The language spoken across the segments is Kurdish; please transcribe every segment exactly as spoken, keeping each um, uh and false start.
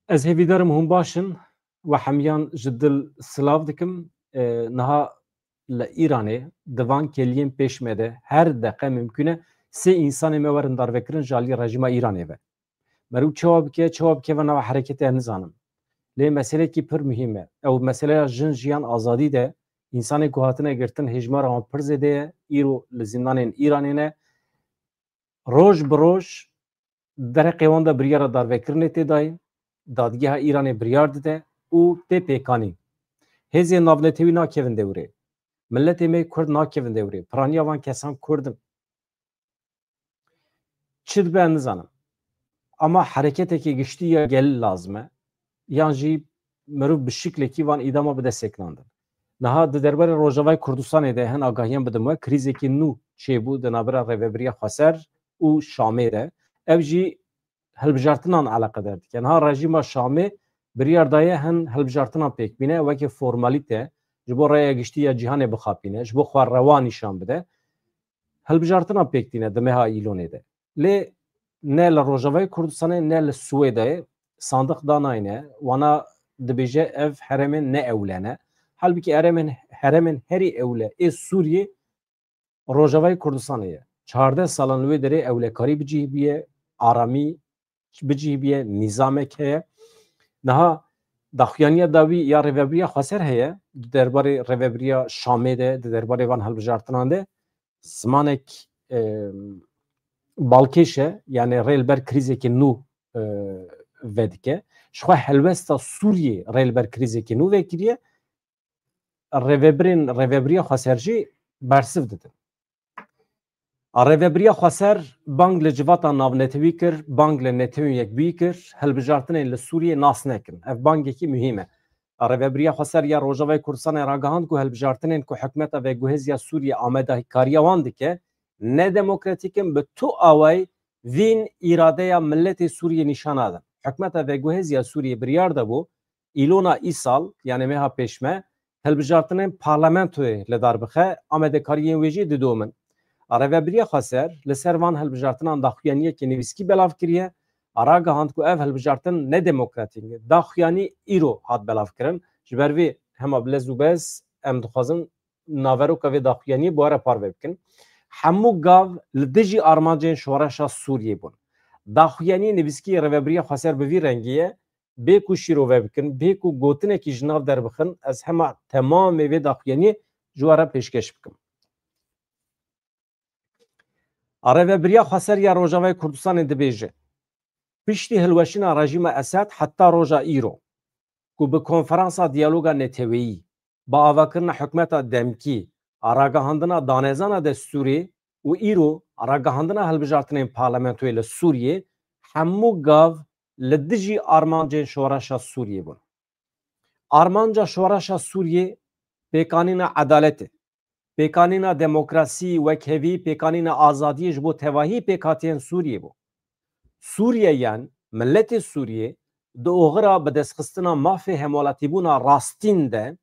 Ez hêvîdarim hûn baş in. We hemiyan ji dil silav dikim. E, niha li Îranê di van kêliyên pêş me de her deqe mimkûn e sê însanê me werin darvekirin ji alî rejîma Îranê ve. Meriv çawa bike, çawa bikeve nava hereketê, ez nizanim. Lê meselekî pir muhîm e. Ew meseleya jin, jiyan, azadî de însanê ku hatine girtin hêjmara wan pir zêde ye. Îro li zîndanên Îranê ne. Roj bi roj dereqê wan de biryara darvekirinê tê dayîn. Dadgeha Îranê biryar dide û tê pêkanîn. Hêzên navnetewî nakevin dewrê. Miletê me Kurd nakevin dewrê. Piraniya van kesan Kurd in. Çi dibe nizanim. Ama hereketekî giştî ya gel lazim e. Yan jî meriv bi şiklekî van îdama bide sekinandin. Niha di derbarê Rojavayê Kurdistanê de hin agahiyan bidim we, krîzekî nû çêbû di navbera Rêvebiriya Xweser û Şamê de. Ev jî hilbijartinan eleqedar dike. Niha rejîma Şamê biryar daye hin hilbijartinan pêk bîne, weke formalîte, ji bo raya giştî ya cîhanê bixapîne, ji bo xwe rewa nîşan bide. Hilbijartinan pêk tîne di meha Îlonê de. Lê ne li Rojavayê Kurdistanê ne li Swêdayê sandiq danayne, wana dibêje ev herêmên ne ewle ne. Halbikî herêmên, herêmên herî ewle ê Sûriyê Rojavayê Kurdistanê ye. Çardeh salan li wê derê ewlekarî bi cih bûye, aramî bi cih bûye, nîzamek heye. Niha daxuyaniya dawî ya Rêvebiriya Xweser heye, di derbarê Rêvebiriya Şamê de, di derbarê van hilbijartinan de zimanek, e, balkêş e, yani rê li ber krîzekî nû, e, vedike. Ji xwe helwesta Sûriyê rê li ber krîzekî nû vekiriye. Rêvebirên Rêvebiriya Xweser jî bersiv didin. A Rêvebiriya Xweser bang li civata navnetewî kir, bang li Netewên Yekbûyî kir, hilbijartinên li Sûriyê nas nekin. Ev bangekî muhîm e. A Rêvebiriya Xweser ya Rojavayê Kurdistanê ragihand ku hilbijartinên ku hikûmeta veguhêz ya Sûriyê amadekariya wan dike, ne demokratîk in, bi tu awayî vîn îradeya miletê Sûriyê nîşan nadin. Hikûmeta veguhêz ya Sûriyê biryar dabû, Îlona îsal, yani meha pêşme, hilbijartinên parlamentoyê li dar bixe, amadekariyên wê jî didomin. A Rêvebiriya Xweser li ser van hilbijartinan daxuyaniyekî nivîskî belav kiriye, a ragihand ku ev hilbijartin ne demokratîk in. Daxuyanî îro hat belav kirin. Ji ber vê hema bi lez û bez em dixwazin naveroka vê daxuyaniyê bi we re parve bikin. Hemû gav li dijî armancên şoreşa Sûriyê bûn. Daxuyaniyê nivîskî yê Rêvebiriya Xweser bi vî rengî ye. Bê ku şîrove bikin, bê ku gotinekî ji nav derbixin, ez hema temamê vê daxuyaniyê ji we re pêşkeş bikim. A Rêvebiriya Xweser ya Rojavayê Kurdistanê dibêje, piştî hilweşîna rejîma Esed heta roja îro, ku bi konferansa diyaloga neteweyî, bi avakirina hikûmeta demkî, a ragihandina danezana destûrê û îro a ragihandina hilbijartinên parlamentoyê li Sûriyê, hemû gav li dijî armancên şoreşa Sûriyê bûn. Armanca şoreşa Sûriyê pêkanîna edaletê, pêkanîna demokrasî, wekhevî, pêkanîna azadiyê ji bo tevahî pêkhatiyên Sûriyê bû. Sûriyeyan, miletê Sûriyê di oxira bidestxistina mafê hemwelatîbûna rastîn de,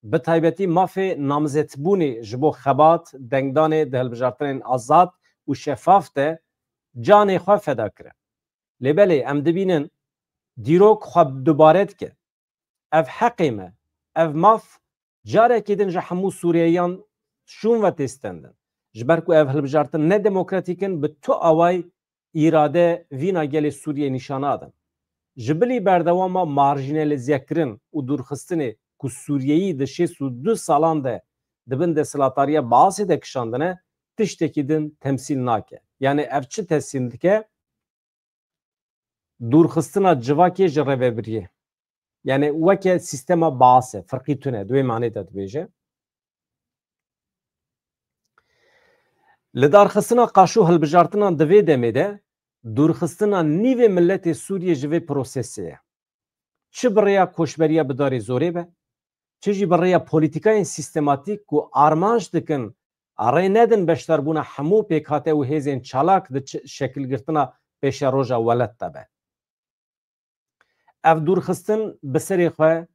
bi taybetî mafê namzetbûnê ji bo xebat, dengdanê di hilbijartinên azad û şefaf de canê xwe feda kirin. Lê belê em dibînin dîrok xwe dubare dike. Ev heqê me, ev maf carekê din ji hemû Sûriyeyan şûn ve tê stendin. Ji ber ku ev hilbijartin ne demokratîk in, bi tu awayî îrade vîna gelê Sûriyê nîşan nadin. Ji bilî berdewama marjînalîzekirin û dûrxistinê ku Sûriyeyî di şêst û du salan de di bin desthilatdariya Baasê de kişandine, tiştekî din temsîl nake. Yani ev çi tesîl dike? Dûrxistina civakê ji rêvebiriyê. Yani weke sîstema Baas e, firqî tune, di wê manê de dibêje. Li darxistina qaşo hilbijartinan di vê demê de dûrxistina nîvê miletê Sûriyê ji vê prosesê ye. Çi bi rêya koçberiya bi darê zorê be, çi jî bi rêya polîtîkayên sîstematîk ku armanc dikin rê nedin beşdarbûna hemû pêkhate û hêzên çalak di çi-, şekilgirtina pêşeroja welat de be. Ev dûrxistin bi serê xwe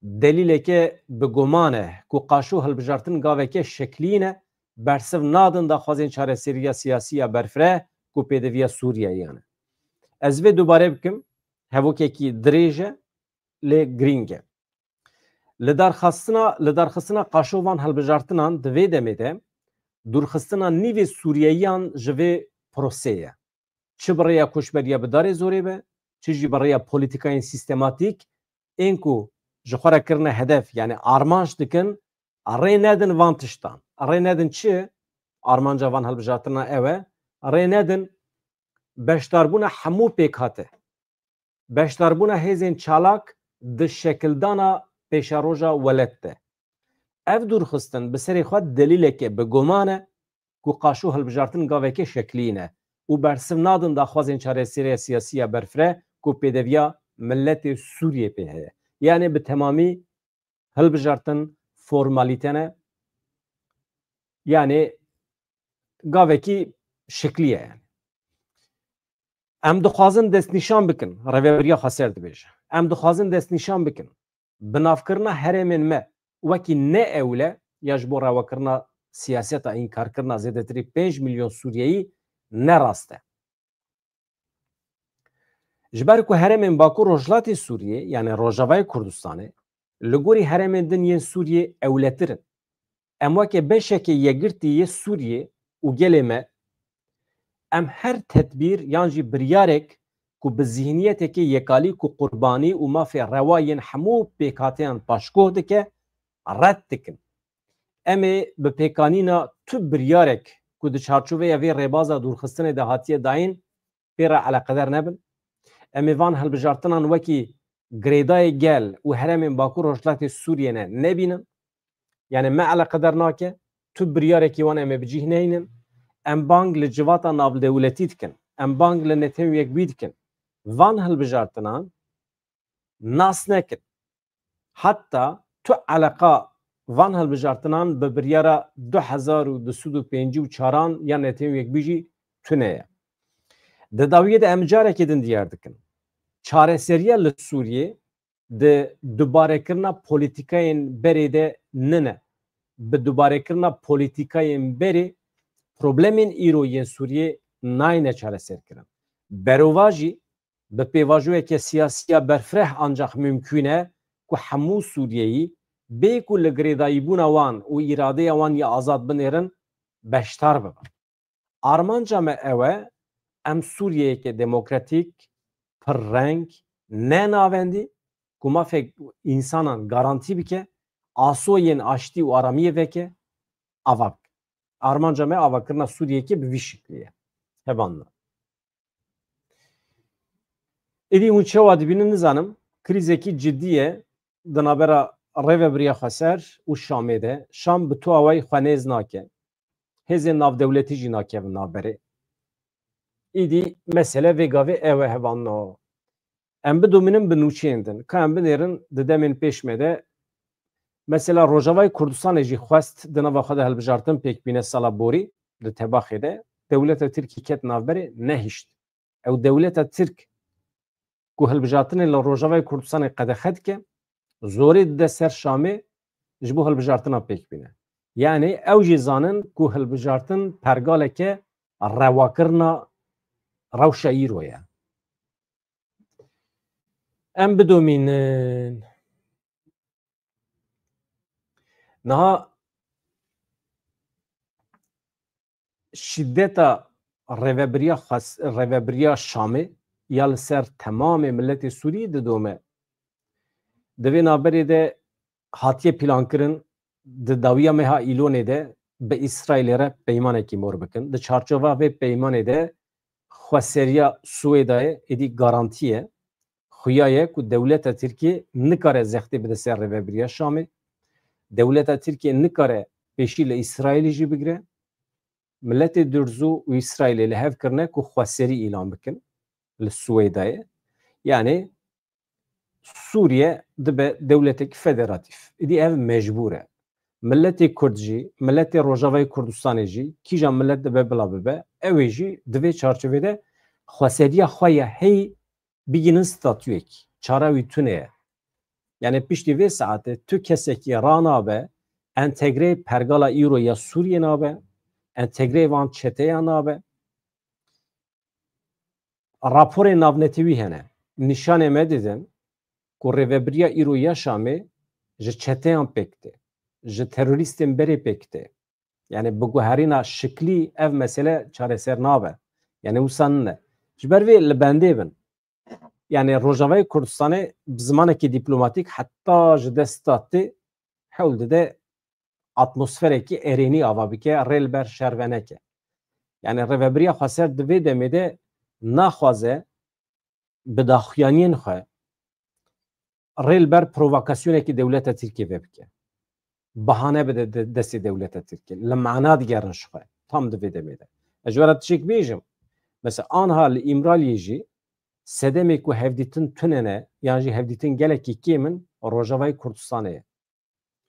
delîleke bi guman e ku qaşo hilbijartin gaveke şeklî ne, bersiv nadin daxwazên çareseriya siyasî ya berfireh ku pêdiviya Sûriyeyan e. Ez vê dubare bikim, hevokekî dirêj e, lê girîng e. Li darxistina, li darxistina qaşo van hilbijartinan di vê demê de dûrxistina nîvê Sûriyeyiyan ji vê proseyê ye. Çi bi rêya koçberiya bi darê zorê be, çi jî bi rêya polîtikayên sîstematîk ên ku ji xwe re kirine hedef, yanî armanc dikin, rê nedin van tiştan. Rê nedin çi? Armanca van hilbijartinan ew e, rê nedin beşdarbûna hemû pêkhate. Beşdarbûna hêzên çalak di şekildana pêşeroja welet de. Ev dûrxistin bi serê xwe delîleke bi guman e ku qaşo hilbijartin gaveke şeklî ne û bersiv nadin daxwazên çareseriya siyasî ya berfireh ku pêdeviya miletê Sûriyê pê heye. Yanî bi temamî hilbijartin formalîte ne. Yanî gavekî şeklî ye yanî. Em dixwazin destnîşan bikin, rêveberiya xweser dibêje. Em dixwazin destnîşan bikin, binavkirina herêmên me wekî ne ewle ya ji bo rewakirina siyaseta înkarkirina zêdetirî pênc milyon Sûriyeyî ne rast e. Ji ber ku herêmên Bakur Rojhilatê Sûriyê, yanî Rojavayê Kurdistanê, li gorî herêmên din yên Sûriyê ewletir in. Em weke beşeke yekgirtî yê Sûriyê û gelê me, em her tedbîr yan jî biryarek ku bi zîhniyeteke yekalî ku qurbanî û mafê rewa yên hemû pêkhateyan paşguh dike, red dikin. Em ê bi pêkanîna tu biryarek ku di çarçoveya vê rêbaza dûrxistinê de hatiye dayîn, pê re eleqedar nebin. Em ê van hilbijartinan wekî girêdayê gel û herêmên Bakur Rojhilatê Sûriyê ne nebînin. Yanî me eleqedar nake, tu biryarekî wan em ê bi cih neynin. Em bang li civata navdewletî dikin. Em bang li Netewên Yekbûyî dikin. Van hilbijartinan nas nekin. Heta tu eleqa van hilbijartinan bi biryara du hezar û du sed û pêncî û çaran ya Netewên Yekbûyî jî tune ye. Di dawiyê de em carekê din diyar dikin. Çareseriya li Sûriyê di dubarekirina polîtîkayên berê de nine. Bi dubarekirina polîtîkayên berê problemên îro yên Sûriyê nayne çareserkirin. Berovajî bi pêvajoyeke siyasiya berfireh ancax mimkûn e ku hemû Sûriyeyî bê ku li girêdayîbûna wan û îradeya wan ya azad binêrin, beşdar bibin. Armanca me ew e, em Sûriyeyeke demokratîk, pirreng, ne navendî, ku mafê însanan garantî bike, asoyên aştî û aramiyê veke, ava bike. Armanca me avakirina Sûriyeyekê bi vî şiklî ye. Hevanna. Êdî hûn çawa dibînin nizanim, krîzekî cidî ye di navbera Rêvebiriya Xweser û Şamê de. Şam bi tu awayî xwe nêz nake. Hêzên navdewletî jî nakevin navberê. Êdî mesele vê gavê ew e hevanno. Em bidomînin bi nûçeyên din. Ka em binêrin di demên pêş me de, mesela Rojavayê Kurdistanê jî xwest di nava xwe de hilbijartin pêk bîne sala borî di Tebaxê de. Dewleta Tirkî ket navberê, nehişt. Ew dewleta Tirk ku hilbijartinê li Rojavayê Kurdistanê qedexe dike, zorê dide ser Şamê ji bo hilbijartina pêk bîne. Yanî ew jî zanin ku hilbijartin pergaleke rewakirina rewşa îro ye. Em bidomînin. Niha şîdeta rêvebiriya xwes-, rêvebiriya Şamê ya li ser temamê miletê Sûrî didome. Di vê navberê de hatiye plankirin di dawiya meha Îlonê de bi Îsraîlê re peymanekî mor bikin. Di çarçova vê peymanê de xweseriya Swêdayê êdî garantî ye. Xuya ye ku dewleta Tirkiyê nikare zextê bide ser rêvebiriya Şamê. Dewleta Tirkiyê nikare pêşî li Îsraîlê jî bigire. Miletê Durzû û Îsraîlê li hev kirine ku xweserî îlan bikin li Swêdayê. Yanî Sûriye dibe dewletek federatîf. Îdî ev mecbûr e. Miletê Kurd jî, miletê Rojavayê Kurdistanê jî, kîjan milet dibe bila bibe, ew ê jî di vê çarçovê de xweseriya xwe ya heyî bigînin statuyekî. Çara wî tune ye. Yanî piştî vê saetê tu kesekî ranabe, entegreyê pergala îro ya Sûriyê nabe, entegreyê van çeteyan nabe. Raporên navnetewî hene. nîşanê me didin ku rêvebiriya îro ya Şamê ji çeteyan pêk tê, ji terorîstên berê pêk tê. Yani bi guherîna şiklî ev mesele çareser nabe. Yani wisa nine. Ji ber vê li bendê bin. Yani Rojavayê Kurdistanê bi zimanekî dîplomatîk heta ji dest datê hewl dide atmosferekî erênî ava bike, rê li ber şer veneke. Yani rêvebiriya xweser di vê demê de naxwaze bi daxuyaniyên xwe rê li ber provokasyonekî dewleta Tirkiyê vebike. Bahane bide de-, destê dewleta Tirkiyê. Li mana digerin ji xwe. Tam di vê demê de. Ez ji we re tiştek bêjim. Mesela anha li Îmraliyê jî sedemê ku hevdîtin tune ne, yan jî hevdîtin gelekî kêm in, Rojavayê Kurdistanê ye.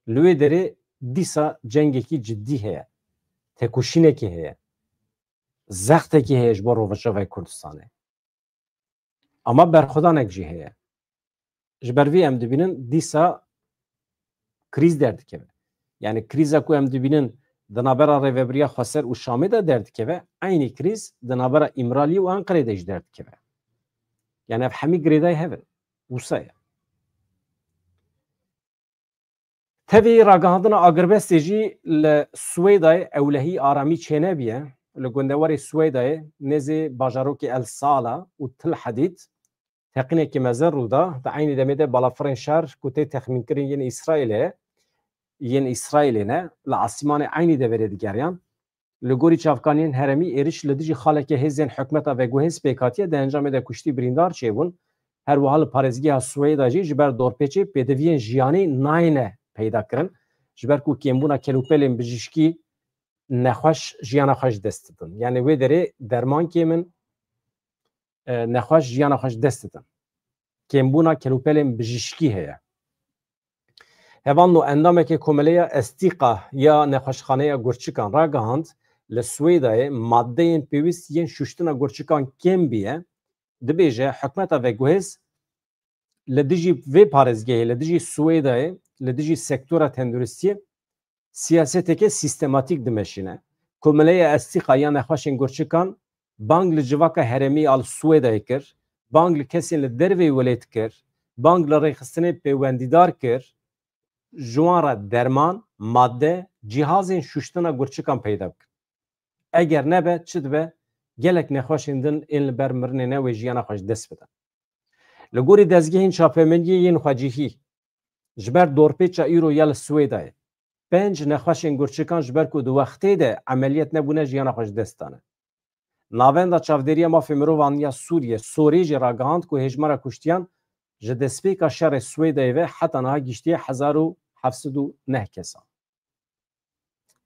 Li wê derê dîsa cengekî cidî heye. Tekoşînekî heye. Zextekî heye ji bo Rojavayê Kurdistanê. Ama berxwedanek jî heye. Ji ber vê em dibînin dîsa krîz derdikeve. Yani krîza ku em dibînin di navbera Rêvebiriya Xweser û Şamê de derdikeve, eynî krîz di navbera Îmraliyê û Enqerê de jî derdikeve. Yani ev hemî girêdayî hev in. Wisa ye. Tevî ragihandina agirbestê jî li Swêdayê ewlehî aramî çênebiye. Li gundewarê Swêdayê nêzê bajarokê El Sala û Til Hedîd teqînekî mezin rû da. Di eynî demê de balafirên şer ku tê texmînkirin yên Îsraîlê, yên Îsraîlê ne, li asîmanê eynî deverê digeriyan. Li gorî çavkaniyên herêmî êriş li dijî xaleke hêzên hikûmeta veguhêz pêk hatiye, di encamê de kuştî birîndar çêbûn. Her wiha li parêzgeha Swêda jî ji ber dorpêçê pêdiviyên jiyanî nayêne peyda kirin. Ji ber ku kêmbûna kelûpelên bijîşkî nexweş jiyana xwe ji dest didin. Yani wê derê derman kêm in, e, nexweş jiyana xwe ji dest didin. Kêmbûna kelûpelên bijîşkî heye. Hevalno endamekê Komeleya Estîqa ya Nexweşxaneya Gurçikan ragihand, li Swêdayê maddeyên pêwîst yên şuştina gurçikan kêm biye, dibêje hikûmeta veguhêz li dijî vê parêzgehê, li dijî Swêdayê, li dijî sektora tenduristiyê siyaseteke sîstematîk dimeşîne. Komeleya Estîqa ya Nexweşên Gurçikan bang li civaka herêmî ya li Swêdayê kir, bang li kesên li derveyî welêt kir, bang li rêxistinên pêwendîdar kir, ji wan re derman, madde, cîhazên şuştina gurçikan peyda bikin. Eger nebe, çi dibe? Gelek nexweşên din ên li ber mirinê ne wê jiyana xwe ji dest bidin. Li gorî dezgehên çapemendiyê yên xwecihî, ji ber dorpêça îro ya li Swêdayê, pênc nexweşên gurçikan ji ber ku di wextê de emeliyet nebûne, jiyana xwe ji dest dane. Navenda Çavdêriya Mafê Mirovan ya Sûriyê, SOHR'ê jî ragihand ku hêjmara kuştiyan ji destpêka şerê Swêdayê ve heta niha gihîştiye hezar û heft sed û neh kesan.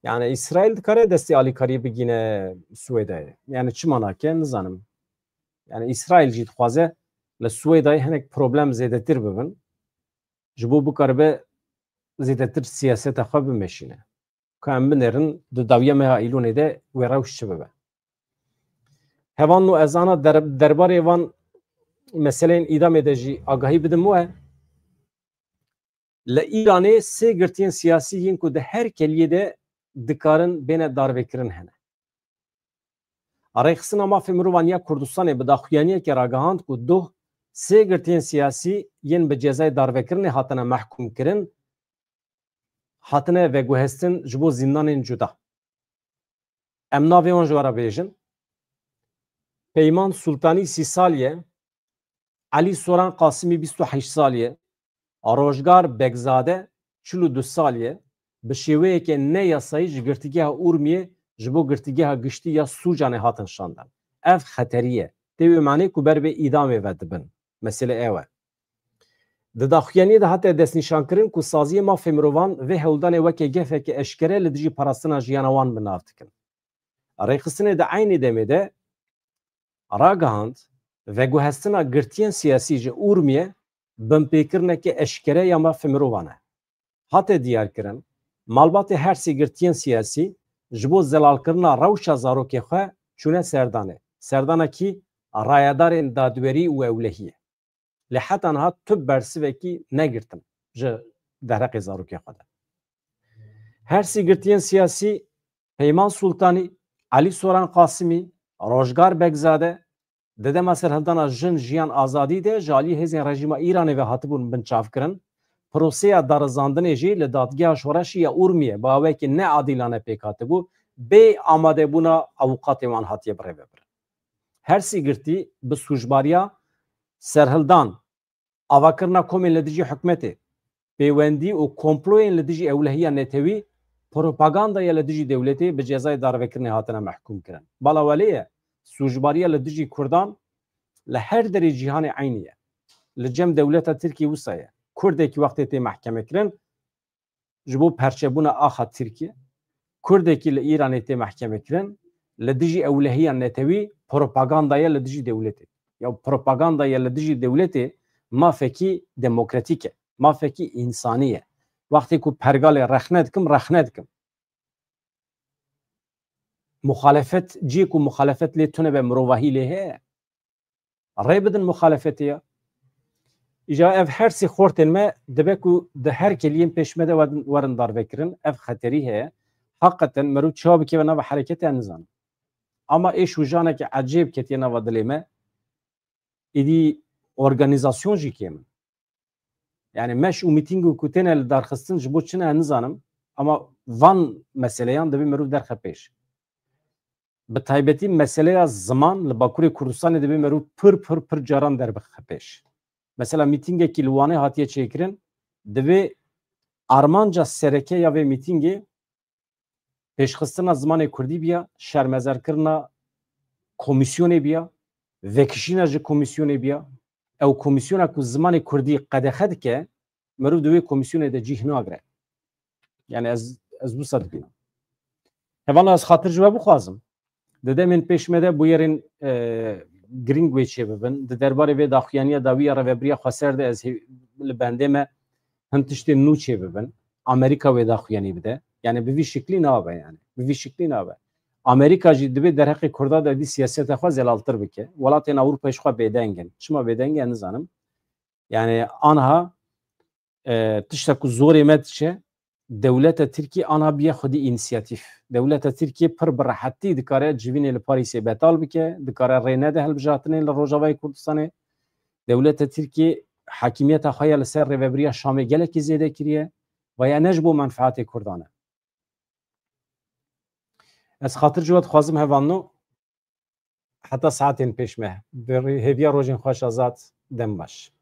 Yani Îsraîl dikare destê alîkariyê bigîne Swêdayê. Yani çima nake, nizanim. Yani Îsraîl jî dixwaze li Swêdayê hinek problem zêdetir bibin. Ji bo bikaribe zêdetir siyaseta xwe bimeşîne. Ka em binêrin di dawiya meha Îlonê de wê rewş çi bibe. Hevalno ez ana der-, derbarê van meseleyên îdamê de jî agahî bidim we. Li Îranê sê girtiyên siyasî yên ku di her keliyê de dikarin bêne darvekirin hene. Rêxistina Mafê Mirovan ya Kurdistanê bi daxuyaniyekê ragihand ku doh sê girtiyên siyasî yên bi cezayê darvekirinê hatine mehkûmkirin, hatine veguhestin ji bo zîndanên cuda. Em navê wan ji we re bêjin. Peyman Sultanî sî salî ye, Elî Soran Qasimî bîst û heşt salî ye, Rojgar Begzade çil û du salî ye, bi şêweyeke ne yasayî ji girtîgeha Urmiyê ji bo girtîgeha giştî ya Sûcanê hatin şandin. Ev xeterî ye. Tê wê manê ku ber vê îdamê ve dibin. Mesele ew e. Di daxuyaniyê de hate destnîşankirin ku saziyê mafê mirovan vê hewldanê weke gefeke eşkere li dijî parastina jiyana wan bi nav dikin. Rêxistinê di eynî demê de ragihand, veguhestina girtiyên siyasî ji Urmiye binpêkirineke eşkere ya mafê mirovan e. Hate diyarkirin, malbatê her sê girtiyên siyasî ji bo zelalkirina rewşa zarokê xwe çûne serdanê. Serdanekî rayedarên dadwerî û ewlehiyê. Lê heta niha tu bersivekî negirtin ji derheqê zarokê xwe de. Her sê girtiyên siyasî Peyman Sultanî, Elî Soran Qasimî, Rojgar Begzade, Di dema serhildana Jin, Jiyan, Azadî de ji aliyê hêzên rejîma Îranê ve hatibûn binçavkirin. Proseya darizandinê jî li Dadgeha Şoreşî ya Urmiyê bi awayekî neadîlane pêk hatibû, bê amadebûna avûkatê wan hatiye birêvebirin. Her sî girtî bi sûcbariya serhildan, avakirina komên li dijî hikûmetê, pêwendî û komployên li dijî ewlehiya netewî, propagandaya li dijî dewletê bi cezayê darvekirinê hatine mehkûm kirin. Bala welê ye, sûcbariya li dijî Kurdan li her derê cîhanê eynî ye. Li cem dewleta Tirkiyê wisa ye. Kurdekî wextê tê mehkemekirin, ji bo perçebûna axa Tirkiyê, Kurdekî li Îranê tê mehkemekirin, li dijî ewlehiya netewî propaganda ye li dijî dewletê. Ya propaganda ye li dijî dewletê mafekî demokratîk e, mafekî însanî ye. Wextê ku pergalê rexne dikim, rexne dikim. Muxalefet, cihê ku muxalefet lê tune be, mirovahî lê heye. Rê bidin muxalefetê ya. Îja ev her sê xortên me dibe ku di her keliyên pêş me de werin, werin darvekirin. Ev xeterî heye. Heqeten meriv çawa bikeve nava hereketê, ez nizanim. Ama êş û janeke ecêb ketiye nava dilê me. Îdî organîzasyon jî kêm in. Yani meş û mîtîng û ku têne li darxistin ji bo çi ne, ez nizanim. Ama van meseleyan divê meriv derxe pêş. Bi taybetî meseleya ziman li Bakurê Kurdistanê divê meriv pir, pir, pir caran derbixe pêş. Mesela mîtîngekî li Wanê hatiye çêkirin, divê armanca sereke ya vê mîtîngê pêşxistina zimanê kurdî biya, şermezarkirina komîsyonê biya, vekişîna ji komîsyonê biya. Ew komîsyona ku zimanê kurdî qedexe dike, meriv di wê komîsyonê de cih nagire. Yani ez, ez wisa dibînim. Hevala ez xatir ji we bixwazim. Di demên pêş me de bûyerên, e, girîng wê çêbibin. Di derbarê vê daxuyaniya dawî ya Rêvebiriya Xweser de ez hê-, li bendê me hin tiştên nû çêbibin. Amerîka wê daxuyanî bide. Yani bi vî şiklî nabe yani. Bi vî şiklî nabe. Amerîka jî divê derheqê Kurda de dî siyaseta xwe zelaltir bike. Welatên Ewropa ji xwe bêdeng in. Çima bêdeng in, nizanim. Yani anha, e, tişta ku zorê me diçe, dewleta Tirkiyê anha biye xwedî înîsiyatîf. Dewleta Tirkiyê pir bi rehetî dikare civînê li Parîsê betal bike, dikare rê nede hilbijartinên li Rojavayê Kurdistanê. Dewleta Tirkiyê hakimiyeta xwe ya li ser rêvebiriya Şamê gelekî zêde kiriye. Ve ya ne ji bo menfaetê Kurdan e. Ez xatir ji we dixwazim hevalno. Heta saetên pêş me. Bi rê-, hêviya rojên xweş, Azad, dem baş.